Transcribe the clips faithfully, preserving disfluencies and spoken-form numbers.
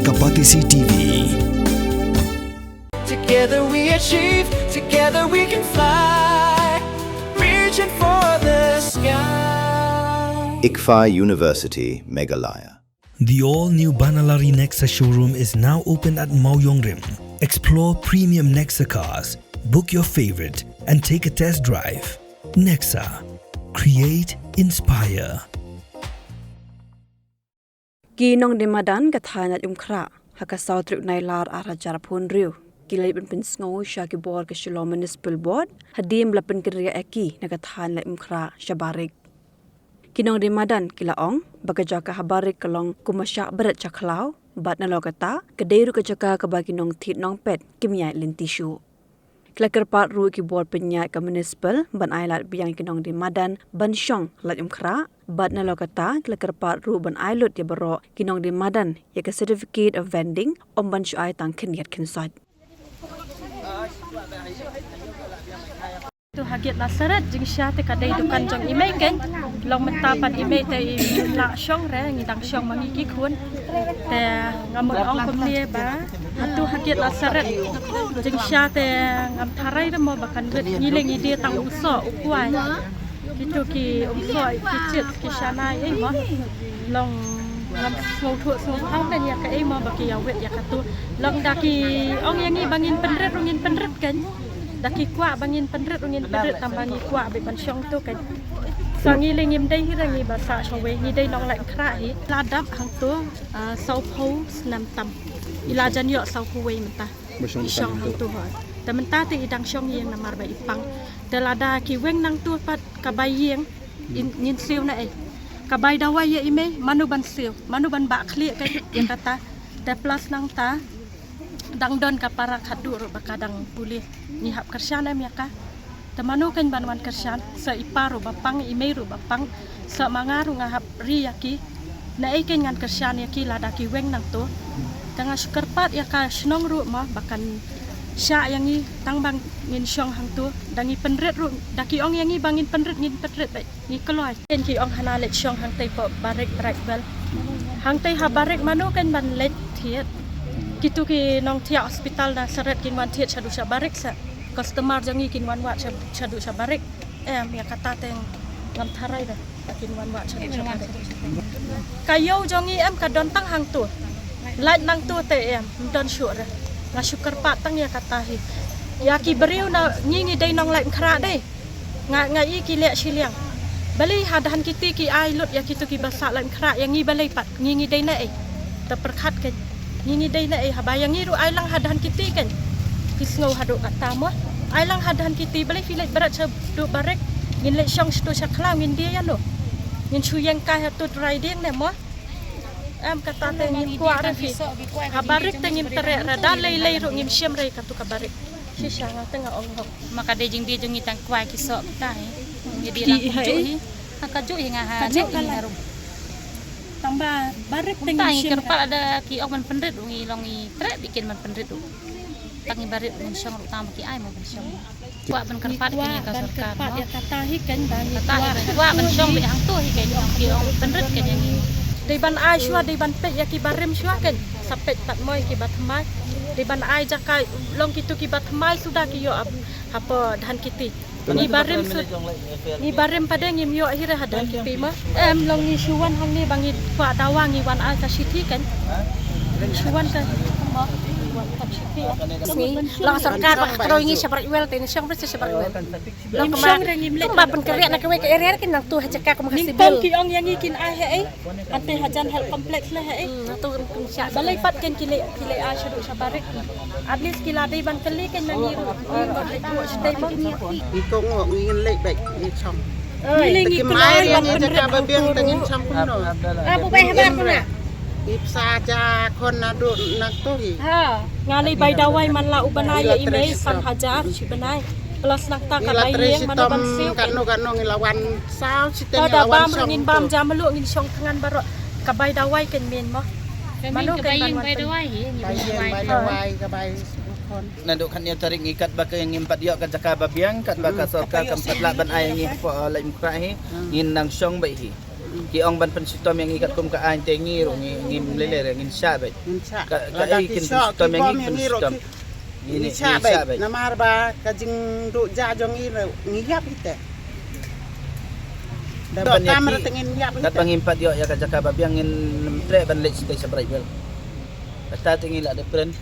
Kapatisi T V. Together we achieve, together we can fly, reaching for the sky. ICFAI University, Meghalaya. The all-new Banalari Nexa showroom is now open at Mawjongrim. Explore premium Nexa cars, book your favorite, and take a test drive. Nexa. Create, inspire. Ki nongdie madan ka thaiñ Laitumkhrah ha ka saw tarik Nailar ar hajar arphew hynriew ki la leit ban pynsngew sha ki bor ka Shillong Municipal Board hadien ba la pynkynriah ïa ki na ka thaiñ Laitumkhrah sha Barik. Ki nongdie madan ki la ong ba ka jaka ha Barik ka long kum ba shah bret sha khlaw bad nalor kata ka dei ruh ka jaka kaba ki nongthied nongpet kim ïaid lynti shuh. Ki la kyrpad ruh ki bor pynïaid ka municipal ban ai lad biang ïa ki nongdie madan ban shong Laitumkhrah bad nalor kata ki la kyrpad ruh ban ai lut ïa baroh ki nongdie madan ïa ka certificate of vending, ym ban shu ai tang khyndiat khynsoit. Tu ha gate Nasareth, jingshisha te ka dei dukan jong i mei keiñ. Long mynta pat i mei te i la shong re, ngi dang shong ma ngi ki khun. Te nga mut ong kumne ba ha tu ha gate Nasareth, jingshisha te ngam tharai re mo ba kan wit, ngi leh ngi die tang u soh u kwai. Kitu ki um soh ki chit ki shanai ei mo. Long ngam sngewthuh sngewthaw keiñ ïa kaei mo ba ki ïa wit ïa katu. Long da ki ong ïa ngi ba ngin pynrit ruh ngin pynrit keiñ. Da ki kwah ba ngin pynrit ruh ngin pynrit, tang ba ngi kwah beit ban shong tu keiñ. Sa ngi leh ngim dei hi re, ngi ba sah shawei, ngi dei nong Laitumkhrah hi. La dap hangtu, ah, sawphew snem tam. I la jan ïoh sawphew wei mynta. Ba shong i shong dukan hangtu hoi. Te mynta te i dang shong ïing namar ba i pang. Te lada ki weng nangtu pat ka bai ïing, in, ngin siew na ei? Ka bai dawai ïa i mei, mano ban siew, mano ban bah khlieh ka ïa kata. Te plus nangta dang don ka para khatduh ruh ba ka dang pule. Ngi hap kyrshan em ïa ka? Te mano keiñ ban wan kyrshan, sa i pa ruh ba pang, i mei ruh ba pang, sa ma nga ruh nga hap ri ïa ki. Na ei keiñ ngan kyrshan ïa ki lada ki weng nangtu? Te nga shu kyrpad ïa ka shnong ruh mo ba kan shah ïa ngi, tang ba ngin shong hangtu. Da ngi pynrit ruh, da ki ong ïa ngi ba ngin pynrit, ngin pynrit beit. Ngi kloi. Keiñ ki ong hana leit shong hangtei poh Barik Bright Well. Hangtei ha Barik mano keiñ ban leit thied? Kitu ki nongthiah hospital Nasareth kin wan thied shaduh sha Barik sa. Customer jong ngi kin wan wad sha, shaduh sha Barik. Em, ïa kata te ngam tharai re ba kin wan wad shaduh sha Barik. Ka ïew jong ngi em ka don tang hangtu. Lait nangtu te em, ym don shuh re. Nga shu kyrpad tang ïa kata hi. Ïa ki briew na ngi, ngi dei nong Laitumkhrah dei. Nga, nga i ki leh shiliang. Balei ha dhan kiti ki ai lut ïa kitu kiba sah Laitumkhrah, ïa ngi balei pat, ngi ngi dei na ei? Te pyrkhat keiñ. Ngi ngi dei na ei haba ïa ngi ruh ai lang ha dhan kiti keiñ. Ki sngew haduh kata mo. Ai lang ha dhan kiti, balei phi leit bret shaduh Barik? Ngin leit shong shatu sha khlaw ngin die ïano? Ngin shu ïeng kai ha tu dry dieng ne mo? Em, kata te ngim kwah re phi. Ha Barik te ngim treh re, da lei lei ruh ngim shim re katu ka Barik. Shisha nga te nga ong hok. Ma ka dei jingdie jong ngi tang kwai ki soh kita hi. Ngi die lang kumjuh hi. Ha kajuh hi nga ha ne hi harum. Tang ba Barik te ngim shim. Kyrpad lada ki ong ban pynrit ruh ngi long ngi treh bikin ban pynrit ruh. Tang ngi Barik ngin shong ruh tang ba ki ai mo ban shong. Kwah ban kyrpad ïa ka sorkar mo. Kata hi keiñ ba ngi kwah ban shong beit hangto hi keiñ, ong ki ong pynrit keiñ ïa ngi. Dei ban ai shuwa, dei ban peit ïa ki barim shuwa keiñ. Sa peit pat mo ïa ki ba thymmai. Dei ban ai jaka long kitu ki ba thymmai suda ki ïoh ap hapoh dhan kiti. Ngi barim sud, ngi barim pat de ngim ïoh hi re ha dhan kiti mo. Em, long ngi shu wan hangne ba ngi kwah dawa, ngi wan ai ka shithi keiñ. Ngi shu wan ka mo. Wan ka shithi. Ngi long sorkar ba ka troi ngi sha Bright Well te ngi shong bret sha Bright Well. Long ngim shong re ngim leh. Kumba pynkynriah na kawei ka area re keiñ nangtu ha jaka kumba ka civil. Ki ong ïa ngi kin ai ha ei? Hangtei hajan health complex le ha ei? Hmm, nangtu kin shah. Balei pat keiñ ki leh, ki leh ai shaduh sha Barik? At least ki la dei ban kylli keiñ na ngi ruh. Ngi ngot leh buh shatei mo. Ngi kong ngi ngin leh beit ngi shong. Ngi leh ngi kloi ban pynrit jaka ba biang te ngin shong kumno? Abu bai haba kumno? Ipsa ja khon naduh nangtu hi. Ha, nga lei bai dawai man la u bnai ïa i mei san hajar shi bnai. Plus nangta ka bai ïing mano ban siew. Katno katno ngi la wan saw shiteng ngi la wan shong. Ngin bam ja mluh ngin shong thngan baroh. Ka bai dawai keiñ main mo. Mano keiñ ban wan bai dawai hi, ngi bai bai dawai ka bai khon. Naduh khatñiew tarik ngi kat ba ka ngim pat ïoh ka jaka ba biang, kat ba ka sorkar kam pat lah ban ai ngi hapoh Laitumkhrah hi, ngin nang shong beit hi. Ki ong ban pynshitom ïa ngi katkum ka aiñ te ngi ruh ngi, ngim lei lei re, ngin shah beit. Ngin shah. Ka, ka lada ei ki kin shoh pynshitom ïa ngi, ïa ngi ruh pynshitom. Ngi, ngi shah beit. Namar ba ka jingduh ja jong ngi ruh ngi ïap hi te. Da ban ïa kam ki, re te ngin ïap hi te. Katba ngim pat ïoh ïa ka jaka ba biang ngin ym treh ban leit shatei sha Bright Vale. Kata te ngi la dep kren.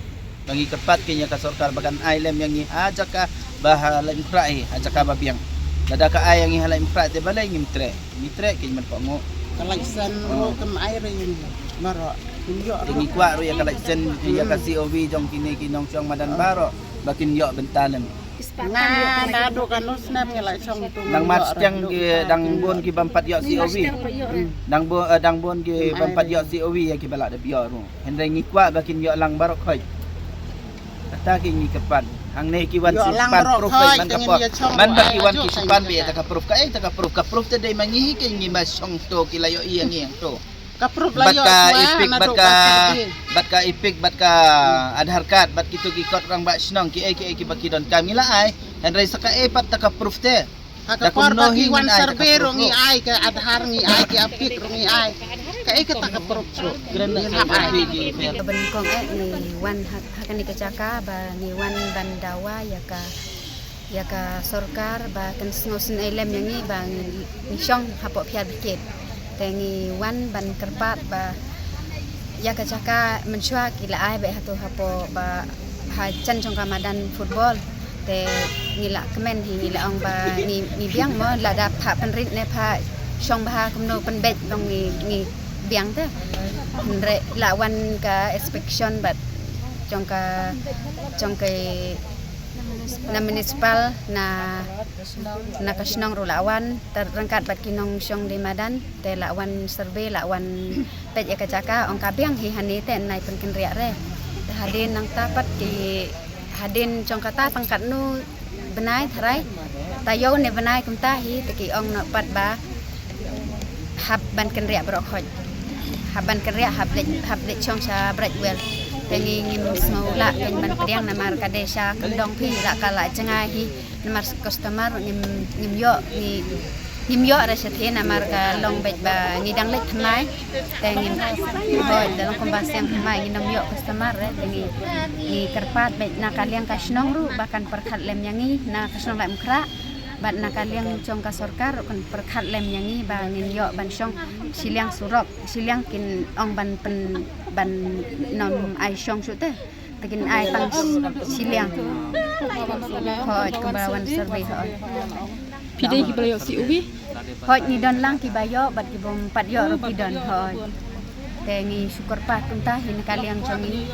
Ba ngi kyrpad kein ïa ka sorkar ba kan ai lem ïa ngi ha jaka ba ha Laitumkhrah hi, ha jaka ba biang. Lada ka ai ïa ngi ha Laitumkhrah te balei ngim treh. Ngi treh kein ban pynmih. Ka laisen ruh kam ai re ïa ngi baroh. Kim ïoh ruh. Te ngi kwah ruh ïa ka laisen, ïa ka C O V jong kine ki nongshong madan baroh ba kin ïoh bynta lem. Nga naduh kano snem ngi la shong tu. Dang mat shiteng ki, dang bun ki bym pat ïoh C O V. Dang bun, eh, dang bun ki bym pat ïoh C O V ïa ki ba la dep ïoh ruh. Hynrei ngi kwah ba kin ïoh lang baroh khoit. Kata ki ngi kyrpad. Hangne ki wan shu pan proof ban ka por. Man ba ki wan ki shu pan beit ïa ka proof, ka ei ïa ka proof, ka proof te dei ma ngi hi ki ngi ba shong to ki la ïoh ïa ngi hangto. Ka proof la ïoh shuwa, EPIC, bad ka EPIC, bad ka Aadhaar card, bad kito ki kot rangbah shnong, ki ei ki ei ki ba ki donkam ngi la ai. Hynrei sa ka ei pat ta ka proof te. Ha ka por ba ki wan survey ruh ngi ai, ka Aadhaar ngi ai, ka EPIC ruh ngi ai. Ka ei kata ka proof ruh. Kren na survey ki. Ban kong eh ngi wan ha, ha kane ka jaka ba ngi wan ban dawa ïa ka, ïa ka sorkar ba kan sngewsynei lem ïa ngi ba ngi, ngi shong hapoh Phiar Bikit. Te ngi wan ban kyrpad ba ïa ka jaka mynshuwa ki la ai beit hato hapoh ba ha jan jong ka madan football. Te ngi la kmen hi, ngi la ong ba ngi, ngi biang mo, lada pha pynrit ne pha shong bha kumno pynbeit long ngi, ngi biang te. Hynrei la wan ka inspection bad jong ka, jong ka na municipal, na, na ka shnong ruh la wan, te ryngkat bad ki nongshong dei madan, te la wan survey, la wan peit ïa ka jaka, ong ka biang hi hangne te nai pynkynriah re. Te hadien nangta pat ki, hadien jong kata tang katno bnai tharai, taïew ne bnai kumta hi, te ki ong noh pat ba hap ban kynriah baroh khoit. Hap ban kynriah, hap leit, hap leit shong sha Bright Vale. Te ngi ngim sngew lah kein ban pdiang namar ka dei sha kyndong phi, la ka la jngai hi. Namar customer ngim, ngim ïoh, ngi, ngim ïoh re shatei namar ka long beit ba ngi dang leit thymmai. Te ngim, hooid, da long kumba siang thymmai ngin ym ïoh customer re, te ngi, ngi kyrpad beit na ka liang ka shnong ruh ba kan pyrkhat lem ïa ngi, na ka shnong Laitumkhrah. Bad na ka liang jong ka sorkar ruh kan pyrkhat lem ïa ngi ba ngin ïoh ban shong shiliang surok, shiliang kin ong ban pyn, ban nym ai shong shuh te. Te kin ai tang shiliang. Hooid, kumba wan survey hooid. Phi dei kiba la ïoh C O V? Hooid, ngi don lang kiba ïoh bad ki bym pat ïoh ruh ki don hooid. Te ngi shu kyrpad kumta hi na ka liang jong ngi.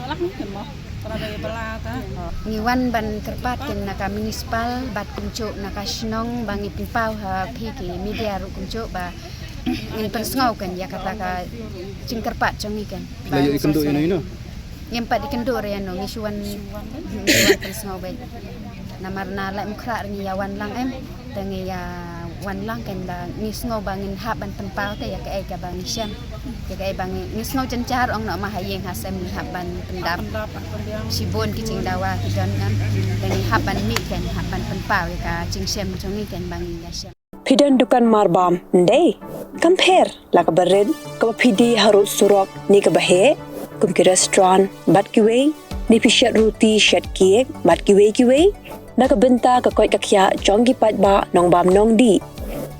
Ngi wan ban kyrpad kein na ka municipal bad kumjuh na ka shnong ba ngi pynpaw ha phi ki media ruh kumjuh ba ngin pynsngew kein ïa kata ka jingkyrpad jong ngi kein. Phi la ïoh ïakynduh ïa no ïa no? Ngim pat ïakynduh re ïa no, ngi shu wan, ngi shu wan pynsngew beit. Namar na Laitumkhrah re ngi ïa wan lang em. Te ngi ïa wan lang kein ba ngi sngew ba ngin hap ban pynpaw te ïa kaei kaba ngi shem. Ïa kaei ba ngi, ngi sngew jynjar ong noh ma ha ïing ha sem ngi hap ban pyndap. Shibun ki jingdawa ki don em. Te ngi hap ban mih kein, hap ban pynpaw ïa ka jingshem jong ngi kein ba ngi ïa shem. Phi don dukan marbam, ym dei? Kam pher, la kaba rit, kaba phi die harud surok, ne kaba heh, kum ki restaurant, bad kiwei, ne phi shet ruti, shet cake, bad kiwei kiwei, na ka bynta ka koit ka khiah jong ki paidbah nongbam nongdih.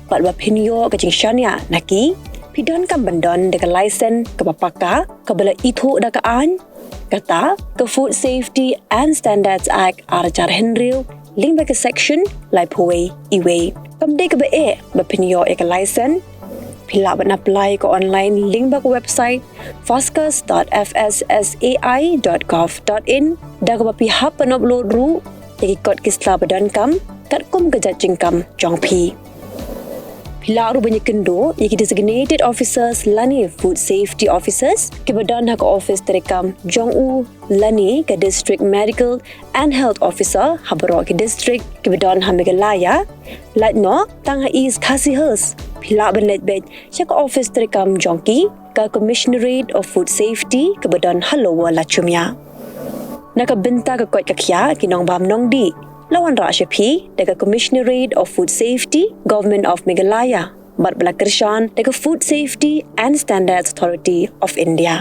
Bad ba phin ïoh ka jingshaniah na ki, phi donkam ban don da ka license kaba paka, kaba la ithuh da ka aiñ, kata ka Food Safety and Standards Act ar hajar hynriew, lyngba ka section laiphew wei, iwei. Kam dei kaba eh ba phin ïoh ïa ka license. Phi lah ban apply ka online lyngba ka website foscus dot F S S A I dot gov dot in, da kaba phi hap ban upload ruh ïa ki kot ki sla ba donkam katkum ka jait jingkam jong phi. Phi lah ruh ban ïakynduh ïa ki designated officers lane food safety officers kiba don ha ka office treikam jong u lane ka District Medical and Health Officer ha baroh ki district kiba don ha Meghalaya. Lait noh tang ha East Khasi Hills, phi lah ban leit beit sha ka office treikam jong ki, ka Commissionerate of Food Safety kaba don ha Lower Lachumia. Na ka bynta ka koit ka khiah ki nongbam nongdih, la wanrah sha phi da ka Commissionerate of Food Safety, Government of Meghalaya. bad ba la kyrshan da ka Food Safety and Standards Authority of India.